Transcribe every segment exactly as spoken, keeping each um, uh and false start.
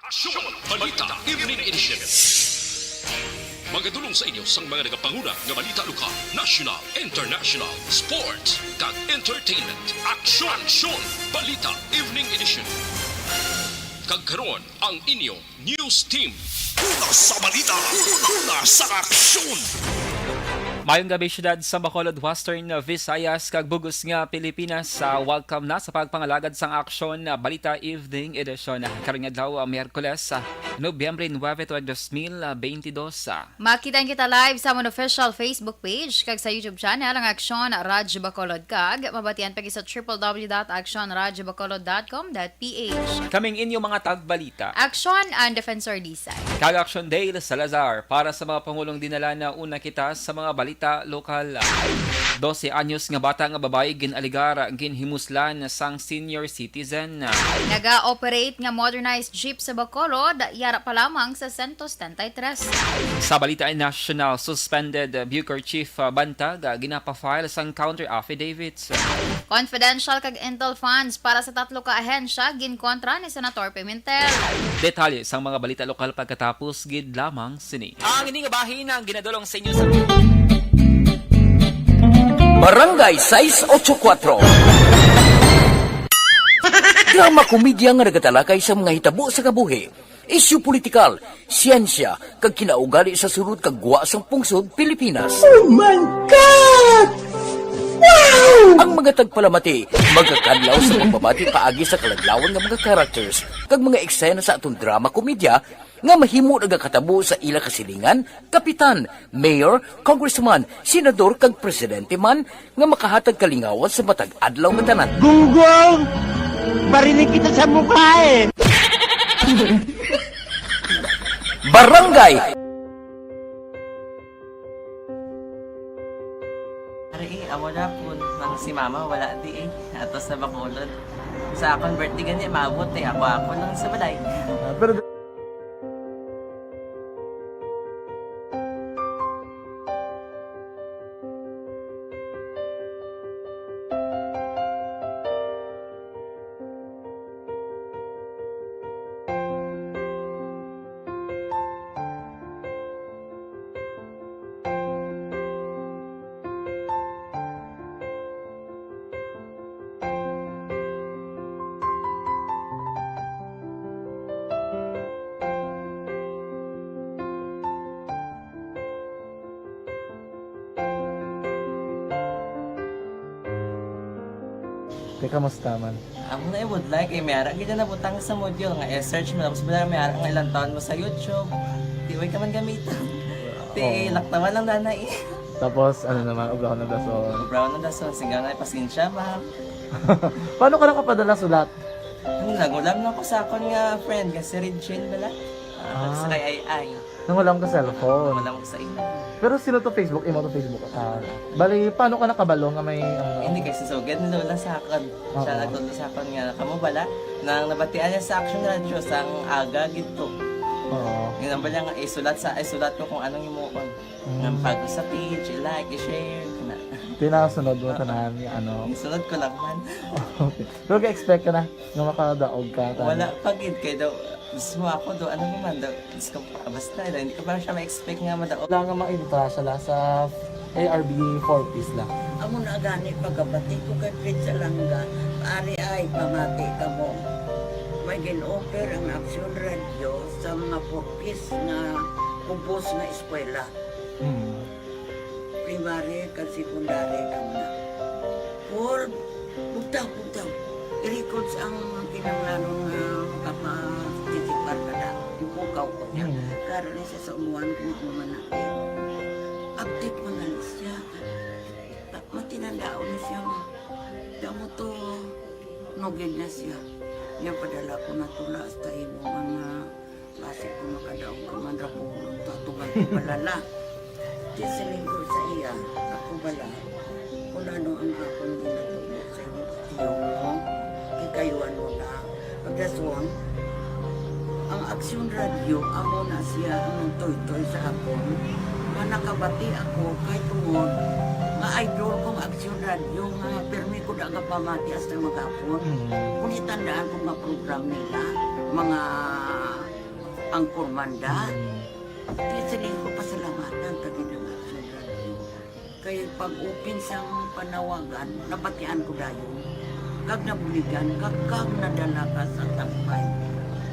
Aksyon! Balita Evening Edition. Magadulong sa inyo sang mga nagapanguna nga balita lokal, national, international, sports, kag entertainment. Aksyon! Aksyon! Balita Evening Edition. Kag karon, ang inyo news team. Una sa balita, una sa aksyon. Mayong gabi, syudad sa Bacolod, Western Visayas, kag bug-os nga Pilipinas. Ah, welcome na sa pagpangalagad sang Aksyon, ah, Balita Evening Edition. Karong adlaw, ah, Miyerkules, ah, Nobyembre nuebe, tuig dos mil beintidos, ah. Makita kita live sa amon official Facebook page kag sa YouTube channel, ang Aksyon Radyo Bacolod, kag mabatian pa kita sa triple W dot aksyon radyo bacolod dot com dot P H. Kaming inyo mga tagbalita. Aksyon and Defensor Disay. Kag Aksyon Dale Salazar. Para sa mga pangulong dinala na una kita sa mga balita lokal. Dose anyos nga bata nga babayi gin-aligar ginhimuslan sang senior citizen. Naga-operate nga modernized jeep sa Bacolod, yara pa lamang sa sento setenta y tres. Sa balita national, suspended Bucor Chief, ah, Bantag, ah, ginapa-file sang counter affidavits. Confidential kag intel funds para sa tatlo ka ahensya ginkontra ni Senator Pimentel. Detalye sang mga balita lokal pagkatapos gid lamang sini. Ang ini nga bahin ang ginadulong sa inyo sa Barangay sais ocho kuwatro. Drama komedya nga nagatalakay sa mga hitabo sa kabuhi, isyu politikal, siyensya, kag kinaugali sa sulod kag gwa sang pungsod Pilipinas. Oh my God! Wow! Ang mga tagpalamati magakadlaw sa pagbabati paagi sa kaladlawan nga mga characters kag mga eksena sa aton drama komedya nga mahimo nagakatabo sa ila kasilingan, kapitan, mayor, congressman, senador, kag presidente man nga makahatag kalingawan sa matag adlaw nga tanan. Gunggong! Barinig kita sa mukha eh! Barangay! Ari, eh, amo na po. Nang si mama wala di eh. Ato sa Bacolod. Sa akon birthday gani, maabot eh. Ako, ako lang sa balay. Ah, pero Te, kamusta man? Amo na, I would like, eh, may ara gid na nabutang sa module nga i-search mo, tapos wala, may ara nga ilang taon mo sa YouTube. Di, way ka man gamiton. Ti, oo, laktawan lang na na eh. Tapos, ano naman, ubraw na dason. Ubraw na dason, singgaw na, pasensya, ma'am. Paano ka nakapadala sulat? Ano, naghulam lang ko sa akon nga friend, nga si Regine bala. Ah, ah, sa kay Ay Ay. Nanghulam ka cellphone? Nanghulam ko sa ila. Pero sino to Facebook? Imo to Facebook account? Bali, paano ka nakabalo nga may, ano? Hindi, kay si Sugad ni Lola sa akon. Siya, oo, nagtudlo sa akon nga, kamo bala, nang nabatian niya sa Action Radio, sang aga gid to. Oo. Yun ang bala nga, isulat sa, isulat ko kung anong himuon. Mm. Nga pag sa page, i-like, i-share, na. Tinasunod mo, oo, tanan, ano? Isunod ko lang man. Okay. Pero ga-expect ka na nga makadaog ka, tanan? Wala pa gid, kay daw, mismo ako daw, ano mo man daw, Diyos ko, basta daw, hindi ko pa siya ma-expect nga madaog. Wala nga ma-entra siya la sa A R B four Ps la. Amo na gani pagkabati ko kay Fred Salanga, ari ay pamati kamo. May gin-offer ang Action Radio sa mga four Ps nga kubos nga eskwela. Hmm. Primary kag secondary kamo na. Paul, bugtaw, bugtaw. I-records ang kinahanglanon nga makaparticipar ka na. Ipukaw ko niya. Mm. Karon ni sa umuan kung ano man na. Update man na siya. Ta-, matinandaon na siya. Damo to, nugid na siya. Niya padala ko na tula hasta imo mga Basi ko makadaog ka man ra ko, tatugan ko bala la. Di siling ko sa iya, ako bala, kung ano ang akong ginatubo sa imo tiyo mo, kikayuan mo na. Pagdaswang, ang Aksyon Radio, amo na siya ang nagtoy-toy sa akon, nga nakabati ako kay tungod nga idol kong Aksyon Radio, nga pirmi ko da nga pamati hasta maghapon. Mm. Kung itandaan ko nga program nila, mga Ang Kurmanda, di siling ko pasalamatan ka gid ang Action Radio. Kay pag-open sang panawagan, nabatian ko dayon. Kag nabuligan, kag kag nadala ka sa tambay.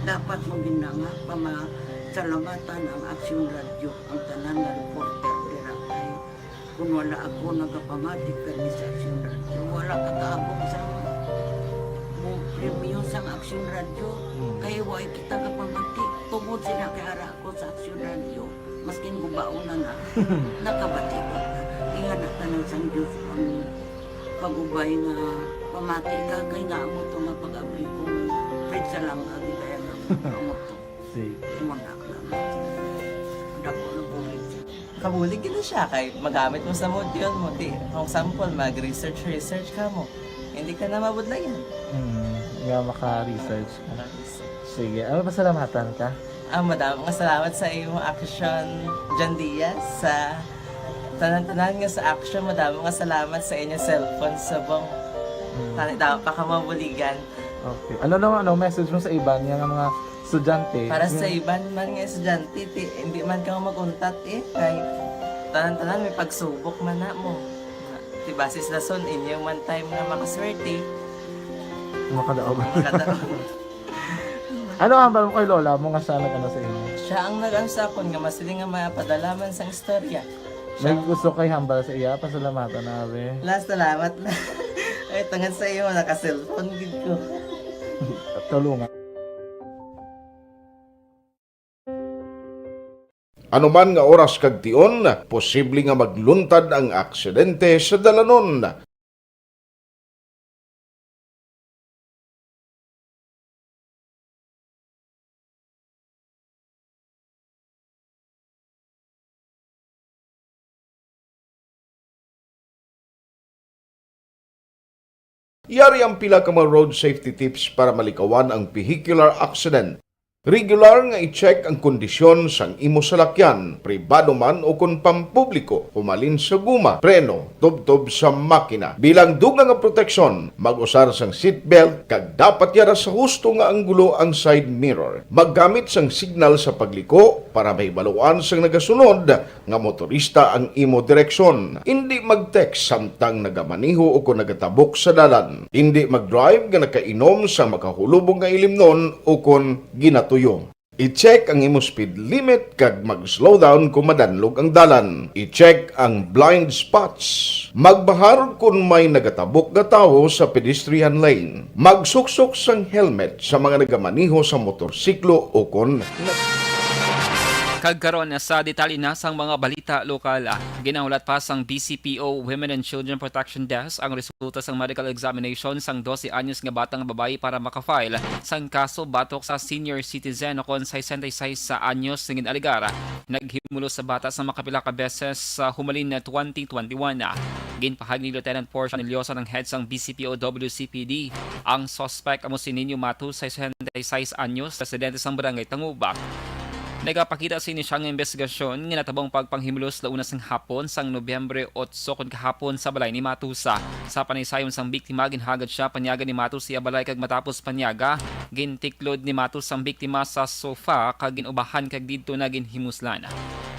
Dapat mo gid na nga pamasalamatan ang Action Radio, ang tanan nga reporter dira kay kung wala ako nagapamati kani sa Action Radio, wala ka kaabot sa mo premyo sang Action Radio. Hmm. Kay wa kita kapamati tungod sila kay ara ako sa Action Radio. Maskin gubaon na na, nakabati ko. Ingana ka na sang Diyos ang pag-ubay nga pamati ka kay nga amo to nga pag-abri ko. Pwede sa lang agi kaya nga amo to. Sige. Imo na lang. Dako na bulig. Kabulig gid na siya kay magamit mo sa module mo. Di, for example, mag-research, research ka mo. Hindi ka na mabudlayan. Hmm, nga maka-research ka. Maka-research. Sige, ano, pasalamatan ka? Ah, madamo nga salamat sa imo Action, John Diaz, sa tanan-tanan nga sa Action. Madamo nga salamat sa inyo cellphone subong. Hmm. Tani daw pa ka mabuligan. Okay. Ano naman, ano, message mo sa iban nga mga estudyante? Para sa Yung iban man nga estudyante, ti, hindi man ka mag-untat eh. Kay tanan-tanan may pagsubok man na mo. Ti basis lason, inyo man time nga makaswerte. Makadaog. Makadaog. Ano ang hambal mo kay lola mo nga siya nag-ano sa imo? Siya ang nag-ano sa akon nga masiling nga mapadala man sang istorya. May Siya gusto kay hambal sa iya, pasalamatan na, be. La, salamat na. Ay, tungod sa imo, naka-cellphone gid ko. Tulungan. Anuman nga oras kag tion, posible nga magluntad ang aksidente sa dalanon. Yari ang pila ka mga road safety tips para malikawan ang vehicular accident. Regular nga i-check ang kondisyon sang imo salakyan, pribado man o kon pampubliko, humalin sa guma, preno, tubtob sa makina. Bilang dugang nga proteksyon, mag-usar sang seatbelt kag dapat yara sa husto nga anggulo ang side mirror. Maggamit sang signal sa pagliko para mahibaluan sang nagasunod nga motorista ang imo direksyon. Indi mag-text samtang nagamaneho o kon nagatabok sa dalan. Indi mag-drive nga nakainom sa makahulubong nga ilimnon o kon ginatuyo. I-check ang imo speed limit kag mag-slow down kung madanlog ang dalan. I-check ang blind spots. Magbahar kon may nagatabok nga tawo sa pedestrian lane. Magsuksok sang helmet sa mga nagamaneho sa motorsiklo o kon Kag karon, sa detalye na sang mga balita lokal, ginahulat pa sang B C P O Women and Children Protection Desk ang resulta sang medical examination sang dose anyos nga bata nga babayi para maka-file sang kaso batok sa senior citizen o kon sesenta y seis anyos nga gin-alegar naghimulos sa bata sa makapila ka beses sa humalin na twenty twenty-one. Ginpahayag ni Lieutenant Portia Neliosa, ang head sang B C P O W C P D, ang suspect amo si Nino Matos, sesenta y seis anyos, residente sang Barangay Tangubak. Nagapakita sini siya nga investigasyon nga natabang pagpanghimulos la una sang hapon sang Nobyembre otso kon kahapon sa balay ni Matos. Sa panaysayon sang biktima, ginhagad siya panyaga ni Matos sa iya balay kag matapos panyaga, gintiklod ni Matos ang biktima sa sofa kag gin-ubahan kag didto na ginhimuslan.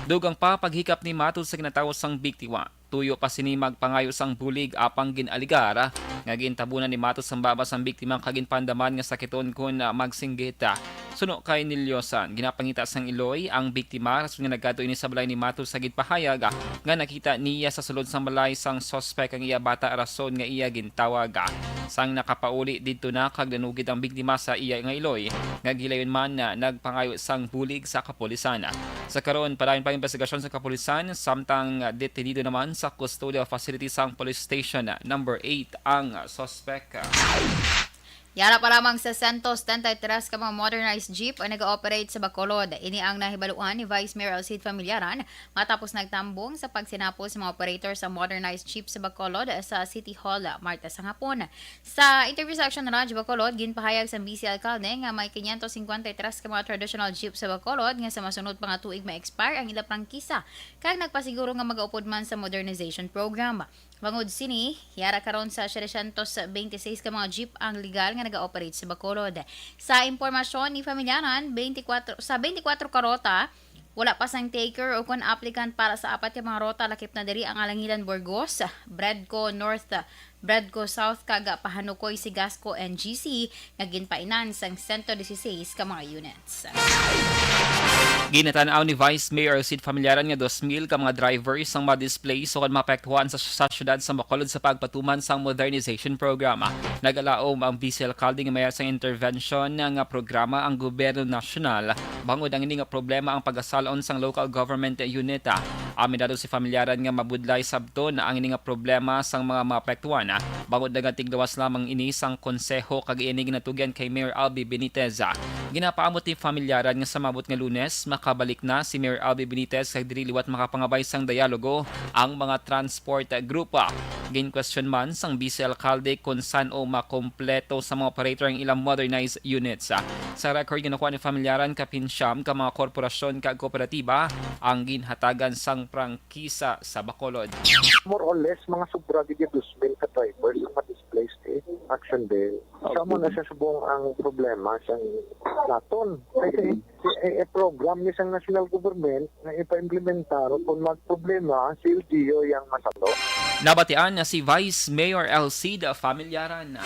Dugang pa, paghikap ni Matos sa ginatawo sang biktima, tuyo pa sini magpangayo sang bulig apang gin-alegar nga gintabunan ni Matos ang baba sang biktima kag ginpaandaman nga sakiton kon, ah, magsinggit. Suno kay Neliosan, ginapangita sang iloy ang biktima rason nga nagkadto ini sa balay ni Matos sa ginpahayag nga nakita niya sa sulod sang balay sang suspek ang iya bata rason nga iya gintawag. Sang nakapauli didto na kag nanugid ang biktima sa iya nga iloy, nga gilayon man na nagpangayo sang bulig sa kapulisan. Sa karon, padayon pa ang investigasyon sa kapulisan, samtang detenido naman sa custodial facility sang Police Station Number Eight ang suspek. Yara pa lamang sesenta setenta y tres ka mga modernized jeep ang nag-ooperate sa Bacolod. Ini ang nahibaluan ni Vice Mayor Alcide Familiaran matapos nagtambong sa pagsinapol sa mga operator sa modernized jeep sa Bacolod sa City Hall, Martes sang hapon. Sa interview sa Action Radyo Bacolod, ginpahayag sa Vice Alcalde nga may quinientos cincuenta y tres ka mga traditional jeep sa Bacolod nga sa masunod pa nga tuig ma-expire ang ila prangkisa, kag nagpasiguro nga magaupod man sa modernization program. Bangod sini, yara karon sa siyete siyento bente seis ka mga jeep ang legal nga naga-operate sa Bacolod. Sa impormasyon ni Familyaran, twenty-four, sa twenty-four ka rota, wala pa sang taker o kon applicant para sa apat ka mga rota, lakip na diri ang Alangilan Burgos, Bredco North, Bredco South, kag Pahanukoy, Sigasco, and G C, nga ginpainan sang sento dieciséis ka mga units. Ginatan-aw ni Vice Mayor Sid Familyaran nga dos mil ka mga drivers ang ma-displace o kon maapektuhan sa, sa syudad sa Bacolod sa pagpatuman sang modernization program. Nagalaom ang Vice Alcalde nga may sang intervention nga programa ang gobyerno nasyonal bangod ang ini nga problema ang pagasalon sang local government unit. Aminado si Familyaran nga mabudlay sabton ang ini nga problema sang mga maapektuhan, bangod nagatigluwas lamang ini sang konseho kag ini ginatugyan kay Mayor Albi Benitez. Ginapaamot ni Familyaran nga sa maabot nga Lunes makabalik na si Mayor Albi Benitez kag diri liwat makapangabay sang dialogo ang mga transport group. Gin-question man sang Vice Alcalde kung san-o makompleto sa mga operator ang ilang modernized units. Sa record nga nakuha ni Familyaran, kapin siyam ka mga korporasyon kag kooperatiba ang ginhatagan sang prangkisa sa Bacolod. More or less, mga sobra gid yung dos mil ka drivers ang ma-displaced, eh. Action din. Okay. Sa mo na siya subong ang problema sa naton. Kasi, eh, eh, program ni sa national government na ipa-implementar kung magproblema, si L G U yung masalo. Nabatian na si Vice Mayor Elcida Familyaran.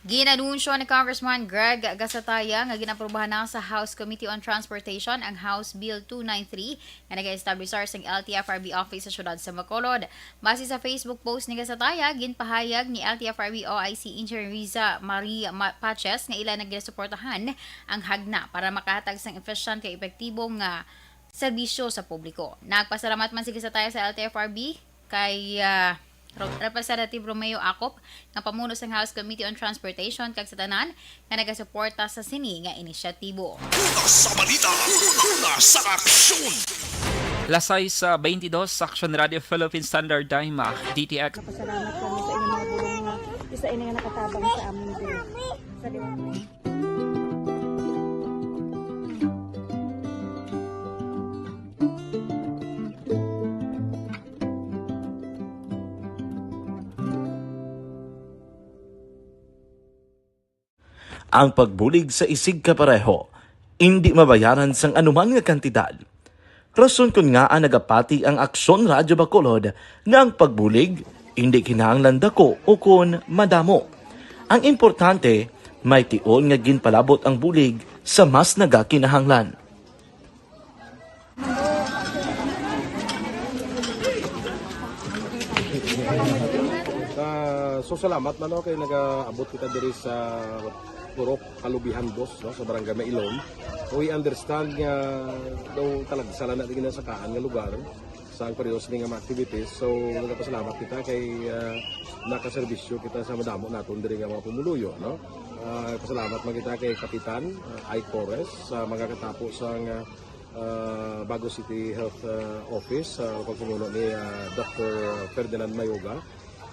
Ginanunsyo ni Congressman Greg Gasataya nga ginaprubahan na sa House Committee on Transportation ang House Bill two nine three nga nag-establish sang L T F R B office sa siyudad sa Bacolod. Base sa Facebook post ni Gasataya, ginpahayag ni L T F R B O I C Engineer Riza Marie Ma-, Paches nga ila nagasuportahan ang hagna para makahatag sang efficient kag epektibo nga serbisyo sa publiko. Nagpasalamat man si Gasataya sa L T F R B kay, ah, Ro-, Representative Romeo Acop nga pamuno sang House Committee on Transportation kag sa tanan nga nagasuporta sa sini nga inisyatibo. Una sa balita, una sa aksyon. Lasay sa twenty-two, Action Radio Philippine Standard Time, D T X. Pasalamat kami sa inyong mga bulong nga isa ini nga nakatabang sa amin diri. Sa Ang pagbulig sa isigkapareho indi mabayaran sang anuman nga kantidad. Rason kon ngaa nagapati ang Aksyon Radyo Bacolod nga ang pagbulig indi kinahanglan dako ukon madamo. Ang importante, may tion nga ginpalabot ang bulig sa mas nagakinahanglan. Ah, so, salamat man, no, kay nagaabot kita diri sa Purok Kalubihan Dos, no, sa Barangay Mailom. We understand nga daw talagsa lang na di ginasakaan nga lugar sa ang periodo sini nga mga activities. So, nagapasalamat kita kay, ah, nakaserbisyo kita sa madamo naton diri nga mga pumuluyo, no? Ah, pasalamat man kita kay Kapitan, ah, Ike Torres, sa mga katapo sa nga, ah, Bago City Health, ah, Office, sa pagpamuno ni, ah, Doctor Ferdinand Mayoga,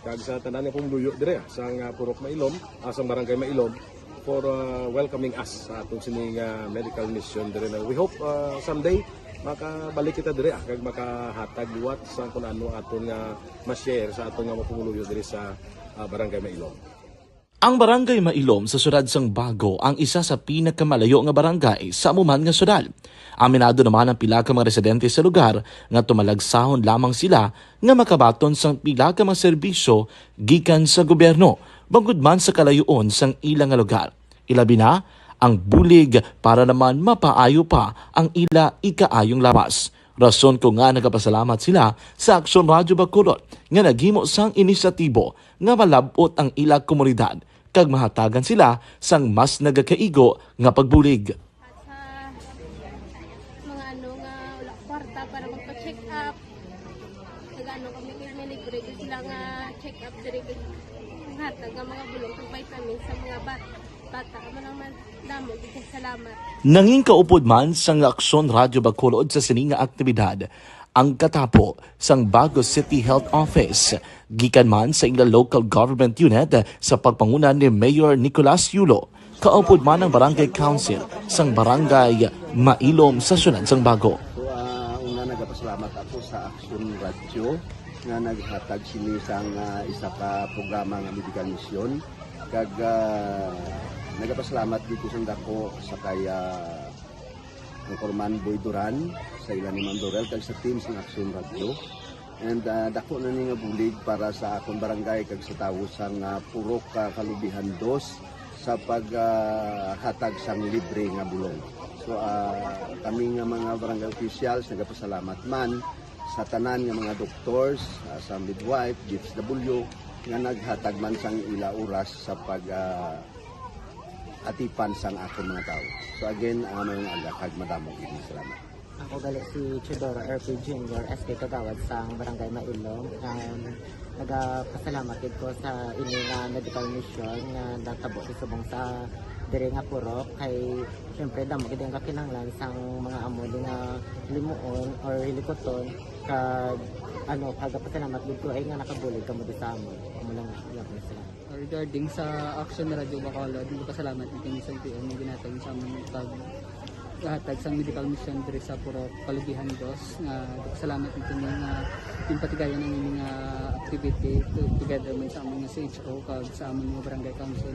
kag sa tanan nga pumuluyo dire, ah, sa nga Purok Mailom, ah, sa Barangay Mailom, for, ah, welcoming us sa aton sini nga medical mission dire na we hope, ah, someday makabalik kita dire, ah, kag makahatag liwat sa kun ano aton nga ma-share sa aton nga mga pumuluyo dire sa, ah, Barangay Mailom. Ang Barangay Mailom sa siyudad sang Bago ang isa sa pinakamalayo nga barangay sa amo man nga siyudad. Aminado naman ang pila ka mga residente sa lugar nga tumalagsahon lamang sila nga makabaton sang pila ka mga serbisyo gikan sa gobyerno, bangod man sa kalayoon sang ila nga lugar. Ilabi na ang bulig para naman mapaayo pa ang ila ikaayong lawas. Rason kon ngaa nagapasalamat sila sa Aksyon Radyo Bacolod nga naghimo sang inisyatibo nga malab-ot ang ila komunidad kag mahatagan sila sang mas nagakaigo nga pagbulig. At sa mga ano nga wala kwarta para magpa-check up, nag-ano kami kay may libre ko sila nga check up diri kay hatag nga mga bulong kag vitamins sa mga ba-, bata. Amo lang man, damo gid kay salamat. Nangin kaupod man sang Aksyon Radyo Bacolod sa sini nga aktibidad ang katapo sang Bago City Health Office, gikan man sa ila local government unit sa pagpanguna ni Mayor Nicolas Yulo. Kaupod man ang Barangay Council sang Barangay Mailom sa siyudad sang Bago. So, ah, una, nagapasalamat ako sa Aksyon Radyo nga naghatag sini sang, ah, isa ka programa nga medical mission. Kag, ah, nagapasalamat gid ko sang dako sa kay, ah, Anchorman Boy Duran, sa ila ni Ma'am Dorel, kag sa team sang Action Radio. And, ah, dako na ni nga bulig para sa akon barangay kag sa tawo sang, ah, Purok, ah, Kalubihan Dos sa pag, ah, hatag sang libre nga bulong. So, ah, kami nga mga barangay officials nagapasalamat man sa tanan nga mga doctors, ah, sa midwife, D S W, nga naghatag man sang ila oras sa pag, ah, atipan sang akon mga tawo. So again, ah, mayong aga kag madamo gid nga salamat. Ako gali si Teodoro R P Junior, S K Kagawad sang Barangay Mailong. Um, nagapasalamat gid ko sa ini nga medical mission nga natabo sa subong sa diri nga purok. Kay, siyempre, damo gid ang kakinahanglan sang mga amo ni nga limuon or hilikuton. Kag, ano, kagapasalamat gid ko ay nga nakabulig kamo di sa amon. Amo lang, salamat. Regarding sa Action Radio Bacolod, nagpasalamat gid kami sa L T O nga ginhatag sa amon pag hatag sang medical mission diri sa Purok Kalubihan Dos, nga nagpasalamat gid kami nga ginpatigayon ang ining, ah, activity to-, together man sa amon nga C H O kag sa amon nga barangay council.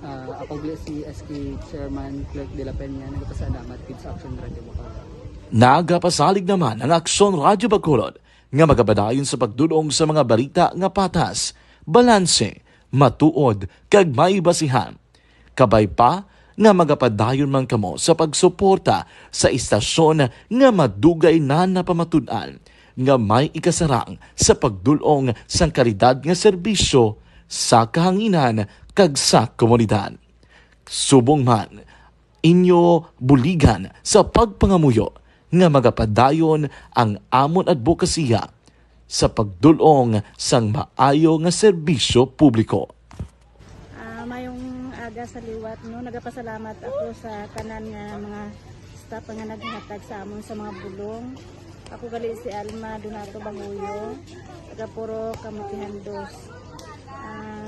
Ah, ako gali si S K Chairman Clerk de la Peña, nagpasalamat gid sa Action Radio Bacolod. Nagapasalig naman ang Aksyon Radyo Bacolod nga magapadayon sa pagdul-ong sa mga balita nga patas, balanse, matuod, kag may basihan. Kabay pa nga magapadayon man kamo sa pagsuporta sa istasyon nga madugay na napamatud-an nga may ikasarang sa pagdul-ong sang kalidad nga serbisyo sa kahanginan kag sa komunidad. Subong man, inyo buligan sa pagpangamuyo nga magapadayon ang amon adbokasiya sa pagdul-ong sang maayo nga serbisyo publiko. Ah, mayong aga sa liwat, no? Nagapasalamat ako sa tanan nga mga staff nga naghatag sa amon sa mga bulong. Ako gali si Alma Donato Bahuyo, taga Purok Kamutihan Dos. Ah,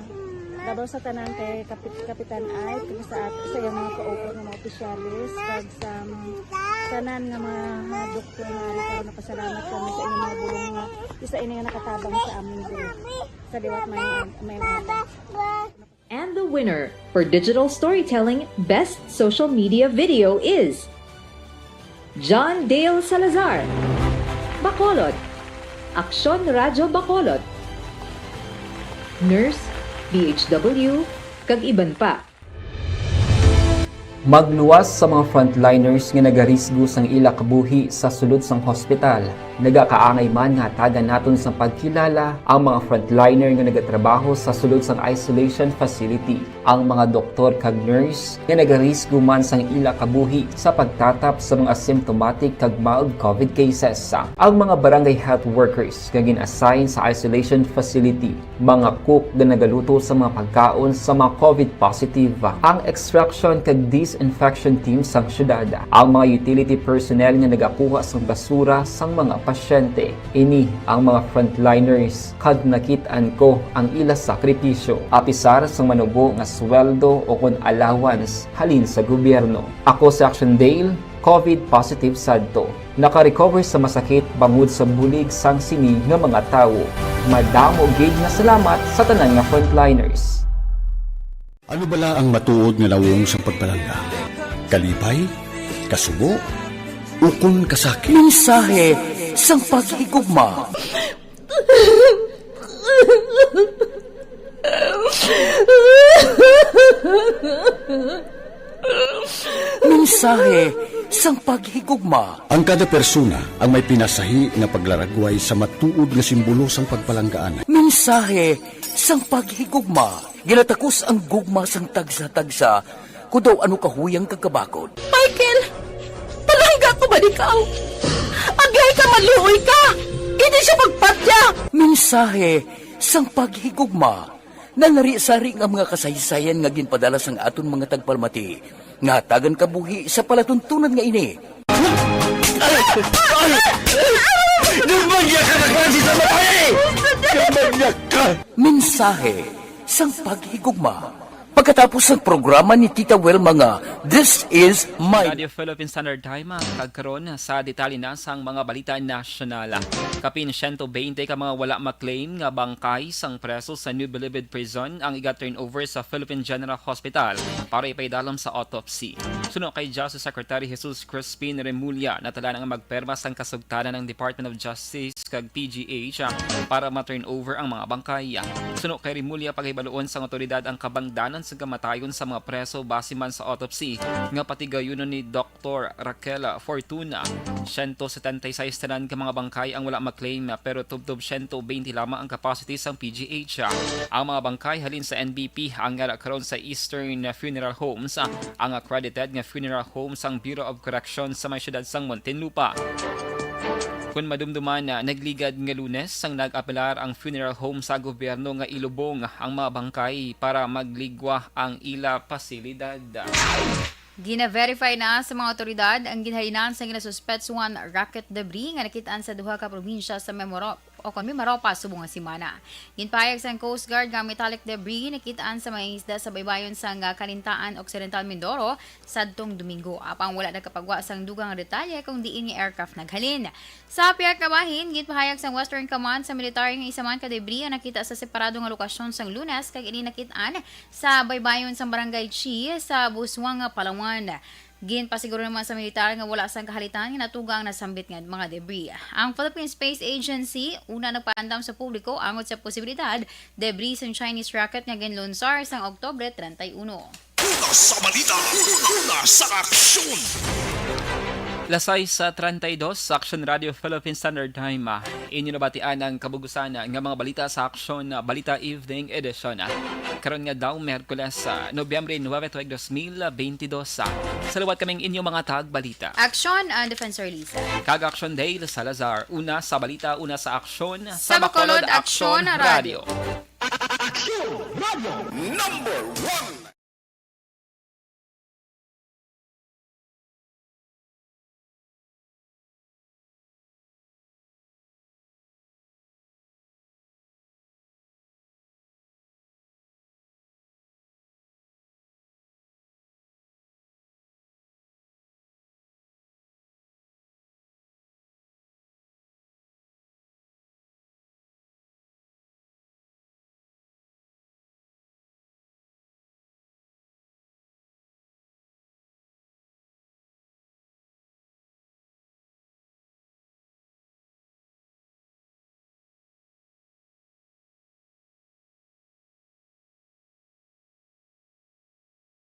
labaw sa tanan kay Kapit-, Kapitan Ike, kag sa at-, sa iyang mga kaupod nga mga opisyales, kag sa, um, tanan nga mga, mga doktor nga ari karon, napasalamat kami sa inyong mga bulong nga isa ini nga nakatabang sa amin diri. Sa liwat may, may mga And the winner for digital storytelling best social media video is John Dale Salazar, Bacolod, Aksyon Radyo Bacolod, Nurse, D H W, kag iban pa. Magluwas sa mga frontliners nga nagarisgo sang ila kabuhi sa sulod sang hospital. Nagakaangay man nga hatagan naton sang pagkilala ang mga frontliner nga nagatrabaho sa sulod sang isolation facility, ang mga doktor kag nurse nga nagarisgo man sang ila kabuhi sa pagtatap sa mga asymptomatic kag mild COVID cases, ang mga barangay health workers nga gin-assign sa isolation facility, mga cook nga nagaluto sa mga pagkaon sa mga COVID positive, ang extraction kag disinfection team sang syudad, ang mga utility personnel nga nagakuha sang basura sang mga pasyente. Ini ang mga frontliners, kag nakit-an ko ang ila sakripisyo, apisar sang manubo nga sweldo o kon allowance halin sa gobyerno. Ako si Action Dale, COVID positive sadto. Naka-recover sa masakit bangod sa bulig sang sini nga mga tawo. Madamo gid nga salamat sa tanan nga frontliners. Ano bala ang matuod nga nawong sang pagpalangga? Kalipay? Kasubo? Ukon kasakit? Mensahe sang paghigugma. Mensahe sang paghigugma. Ang kada persona ang may pinasahi nga paglaragway sa matuod nga simbolo sang pagpalanggaan. Mensahe sang paghigugma. Ginatakos ang gugma sang tagsa-tagsa, kon daw ano kahuyang kag kabakod. Michael, palangga ko man ikaw. Agay ka, maluoy ka. Hindi siya magpatya. Mensahe sang paghigugma. Nalarisari nga mga kasaysayan nga ginpadala sang aton mga tagpalamati nga hatagan kabuhi sa palatuntunan nga ini. Nagmanyag ka na klase sa babae! Nagmanyag ka! Mensahe sang paghigugma. Pagkatapos ng programa ni Tita Wilma nga, "This is my" Radio Philippine Standard Time, ah, kag karon sa detalye na sang mga balita nasyonal. Kapin siyento beinte ka mga wala maklaim nga bangkay sang preso sa New Bilibid Prison ang iga-turnover sa Philippine General Hospital para ipaidalom sa autopsy. Suno kay Justice Secretary Jesus Crispin Remulla, natalaan ang magperma sang kasugtanan ng Department of Justice kag P G H, ah, para ma-turnover ang mga bangkay. Suno kay Remulla, paghibaluon sang awtoridad ang kabangdanan sa kamatayon sa mga preso base man sa autopsy nga patigayunon ni Doktor Raquel Fortuna. Siyento setenta y seis tanan ka mga bangkay ang wala maklaim, pero tubtob siyento beinte lamang ang capacity sang P G H. Ang mga bangkay halin sa N B P ang yara karon sa Eastern Funeral Homes, ang accredited nga funeral home sang Bureau of Corrections sa may siyudad sang Muntinlupa. Kun madumduman, ah, nagligad nga Lunes sang nag-apelar ang funeral home sa gobyerno nga ilubong ang mga bangkay para magligwa ang ila pasilidad. Gina-verify na sa mga otoridad ang ginhalinan sang ginasuspetsuhan rocket debris nga nakit-an sa duha ka probinsya sa Memoro o kon Mimaropa subong nga semana. Ginpahayag sang Coast Guard nga metallic debris nakit-an sa mga isda sa baybayon sang, ah, Calintaan, Occidental Mindoro sadtong Domingo. Apang wala nakapagwa sang dugang nga detalye kung diin nga aircraft naghalin. Sa pihak nga bahin, ginpahayag sang Western Command sa military nga isa man ka debris ang nakita sa separado nga lokasyon sang Lunes kag ini nakit-an sa baybayon sang Barangay Chi sa Busuanga, Palawan. Ginpasiguro naman sa militar nga wala sang kahalitan nga natuga ang nasambit nga mga debris. Ang Philippine Space Agency una nagpaandam sa publiko angot sa posibilidad debris sang Chinese rocket nga ginlunsar sang Oktubre treinta y uno. Una sa balita, una sa aksyon. Las sais treinta y dos sa Aksyon Radio Philippine Standard Time. Ah, inyo nabatian ang kabugusan nga mga balita sa Aksyon, ah, Balita Evening Edition. Ah, karon nga daw Miyerkules, ah, Nobyembre nuebe tuig dos mil beintidos. Ah, sa liwat kaming inyo mga tagbalita. Aksyon, ah, Defensor Lisa. Kag Aksyon Dale Salazar. Una sa balita, una sa aksyon. Sa Bacolod, Aksyon Radio. Aksyon Radio number one.